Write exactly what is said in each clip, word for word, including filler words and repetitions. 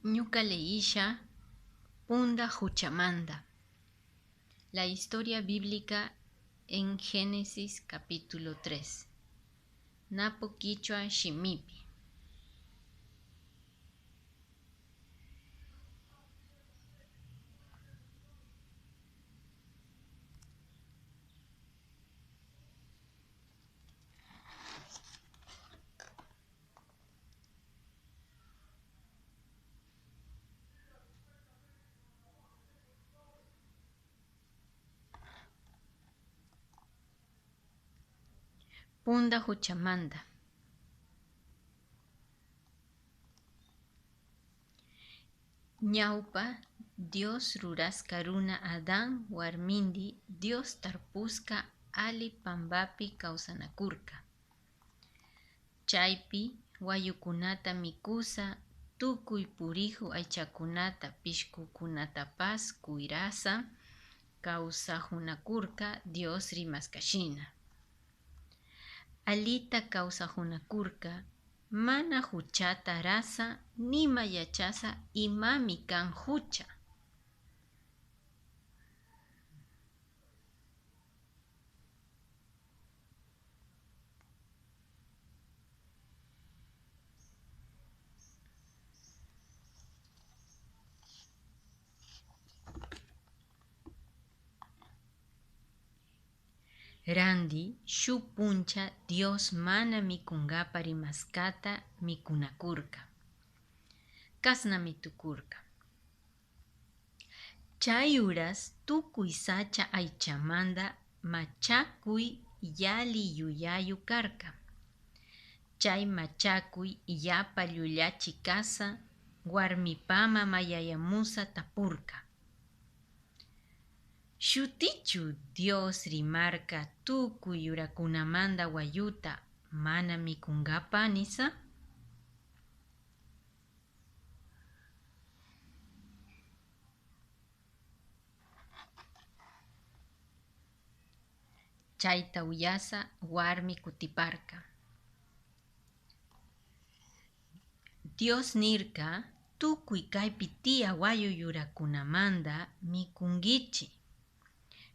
Ñuka leisha Punda huchamanda. La historia bíblica en Génesis capítulo tres. Napo kichwa shimipi. Punda huchamanda. Ñawpa Dios ruraska runa Adán warmindi Dios tarpuska ali pambapi kawsanakurka. Chaypi wayukunata mikusa, tukuy purihu aychakunata, pishkukunatapas kuyrasa kawsahunakurka Dios rimaska shina. Alita kawsahunakurka, mana huchata rasa, nima yachasa imami kan hucha. Randi, shuk puncha Dios mana mikungapa rimaskata mikunakurka. Kasnami tukurka. Chay uras tukuy sacha aychamanda machakuy yali yuyayu karka. Chay machakuy yapa llullachi kasa warmipama mayayamusa tapurka. Shutichu Dios rimarka tukuy yurakunamanda wayuta mana mikungapa nisa? Chayta uyasa warmi kutiparka. Dios nirka, tukuy kaypi tiya wayu yurakunamanda mikunkichi.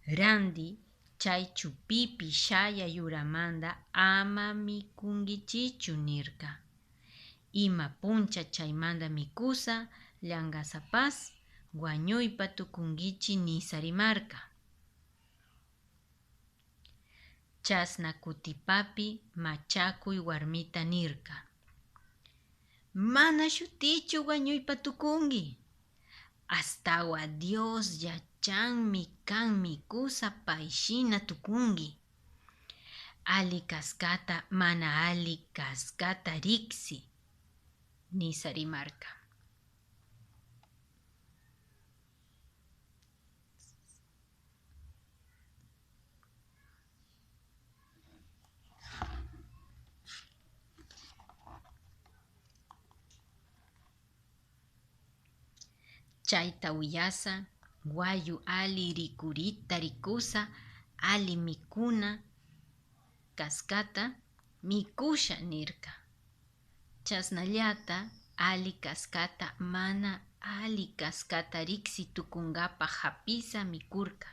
Randi, chay chupipi shaya yuramanda ama mikunkichichu nirka. Ima puncha chaymanda mikusa llankasapas wañuypa tukunkichi nisa rimarka. Chasna kutipapi machakuy warmita nirka: Mana shutichu wañuypa tukunki. Astawa Dios yachanmi kan mikusa pay shina tukunki. Ali kaskata, mana ali kaskata riksi, nisa rimarka. Chayta uyasa, wayu ali rikurita rikusa, ali mikuna kaskata mikusha nirka. Chasnallata ali kaskata, mana ali kaskata riksi tukunkapa hapisa mikurka.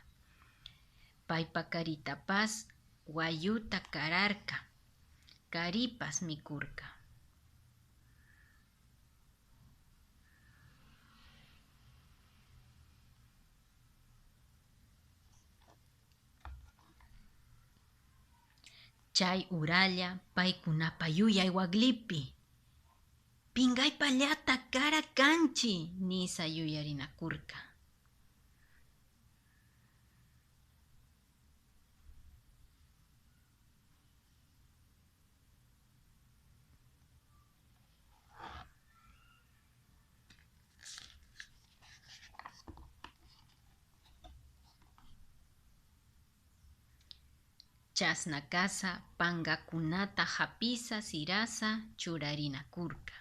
Paypa karitapas wayuta kararka, karipas mikurka. Chay uralla paykunapa yuyay waklipi: Pinkaypallata kara kanchi, nisa yuyarinakurka. Chasna kasa, pankakunata hapisa sirasa churarinakurka.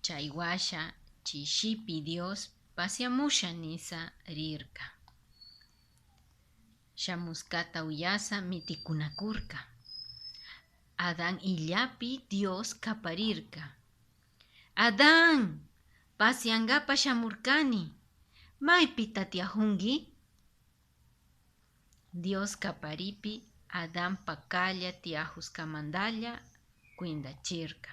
Chay washa chishipi Dios paseamusha nisa rirka. Shamuskata uyasa mitikunakurka. Adán illapi Dios kaparirka. "Adán, paseangapa shamurkani. Maypita tiyahunki?" Dios kaparipi Adán pakalla tiyahuskamanalla cuendachirka.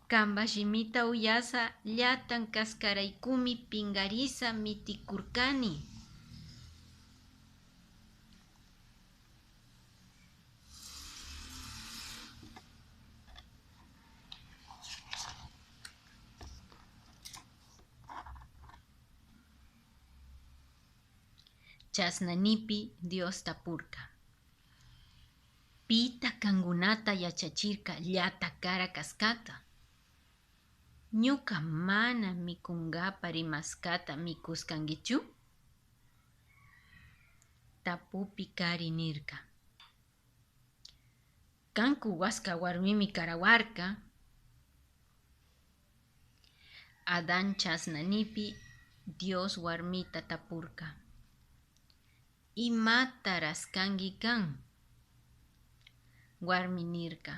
Kanpa shimita uyasa llatan kaskaraykumi pinkarisa mitikurkani. Chasna nipi Dios tapurka: "Pita kankunata yachachirka llata kara kaskata? Ñuka mana mikunkapa rimaskata mikuskankichu?" Tapupi kari nirka: "Kanku waska warmimi karawarka." Adán chasna nipi Dios warmita tapurka: "Imata raskanki kan?" Warmi nirka: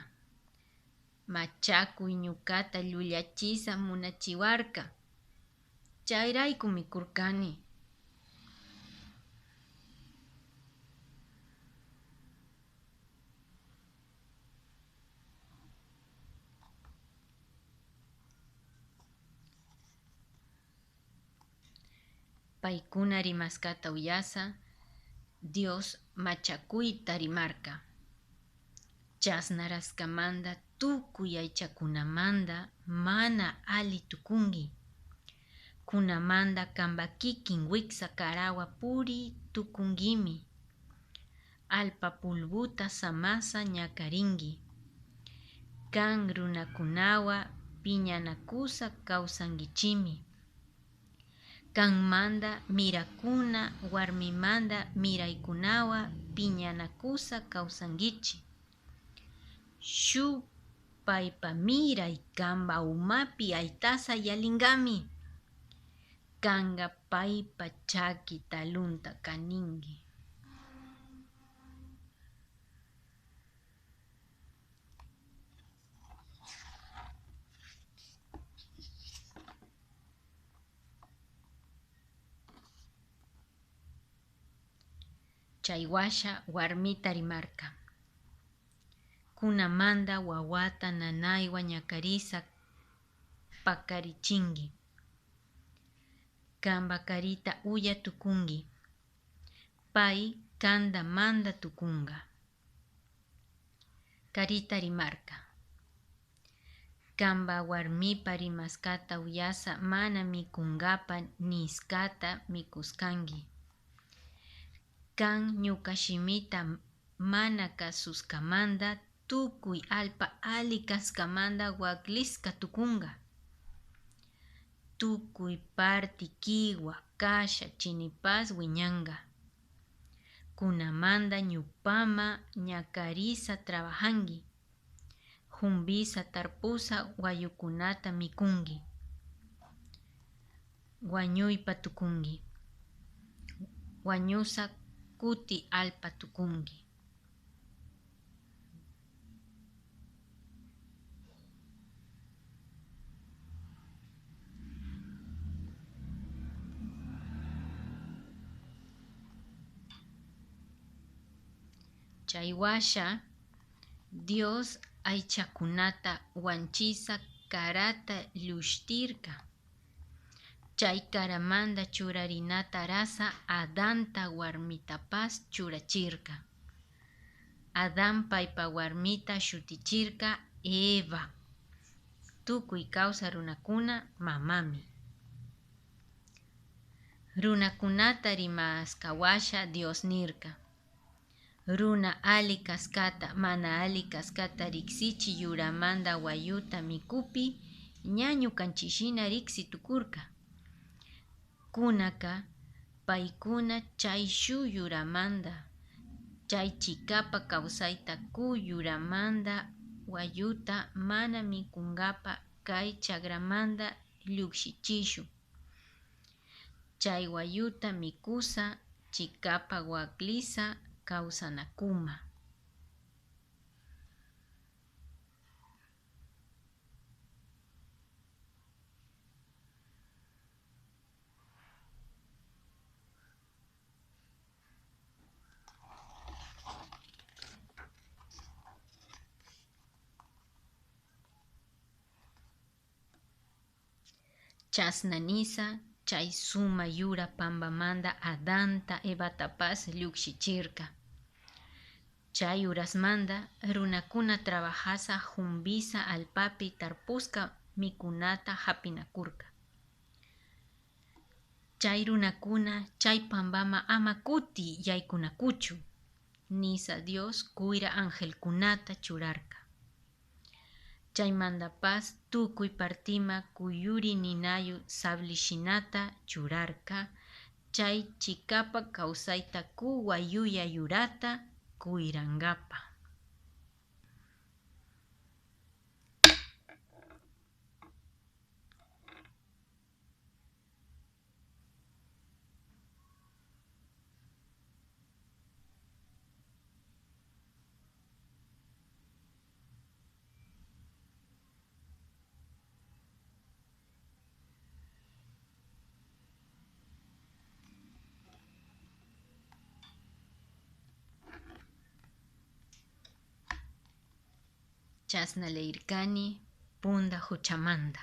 "Machakuy ñukata llullachisa munachiwarka. Chayrayku mikurkani." Paykuna rimaskata uyasa, Dios machakuyta rimarka. Chasna raskamanta tukuy aychakunamanta mana ali tukunki. Kunamanta kanpa kikin wiksa karawa puri tukunkimi. Allpa pulbuta samasa ñakarinki. Kan runakunawa piñanakusa kawsankichimi. Kanmanta mirakuna warmimanta miraykunawa piñanakusa kawsankichi. Shuk paypa miray kanpa umapi aytasa yalinkami. Kanka paypa chaki talunta kaninki. Chai washa warmita rimarka. Kunamanta wawata nanaywan ñakarisa pakarichinki. Kanpa karita uya tukunki. Pay kanta manta tukunka. Karita rimarka. Kanpa warmipa rimaskata uyasa mana mikunkapa niskata mikuskanki. Kan ñuka shimita mana kasuskamanta tukuy alpa ali kaskamanta wakliska tukunka. Tukuy parti kiwa, kasha, chinipas wiñanka. Kunamanta ñupama ñakarisa trabajanki. Humbisa tarpusa wayukunata mikunki. Wañuypa tukunki. Wañusa kuti alpa tukunki. Chai washa Dios aychakunata wanchisa karata llushtirka. Chai karamanta churarinata rasa Adanta warmitapas churachirka. Adán paypa warmita shutichirka Eva. Tukuy kawsa runakuna mamami. Runakunata rimaskawasha Dios nirka. Runa ali kaskata, mana ali kaskata riksichi yuramanta wayuta mikupi ña ñukanchi shina riksi tukurka. Kunaka paykuna chai shu yuramanta, chai chikapa kawsayta ku yuramanta wayuta mana mikunkapa kay chakramanta llukshichishu. Chai wayuta mikusa Chikapa waklisa kawsanakuma. Chasna nisa, chay suma yura pambamanda Adanta Evatapas llukshichirka. Chay urasmanda runakuna trabajasa humbisa alpapi tarpuska mikunata hapinakurka. Chay runakuna chay pambama ama kuti yaykunakuchu, nisa Dios kuyra angelkunata churarka. Chaymandapas tukuy partima kuyuri ninayu sablishinata churarka, chay chikapa kawsayta kuwa yuya yurata kuyrangapa. Chasna leirkani punda huchamanda.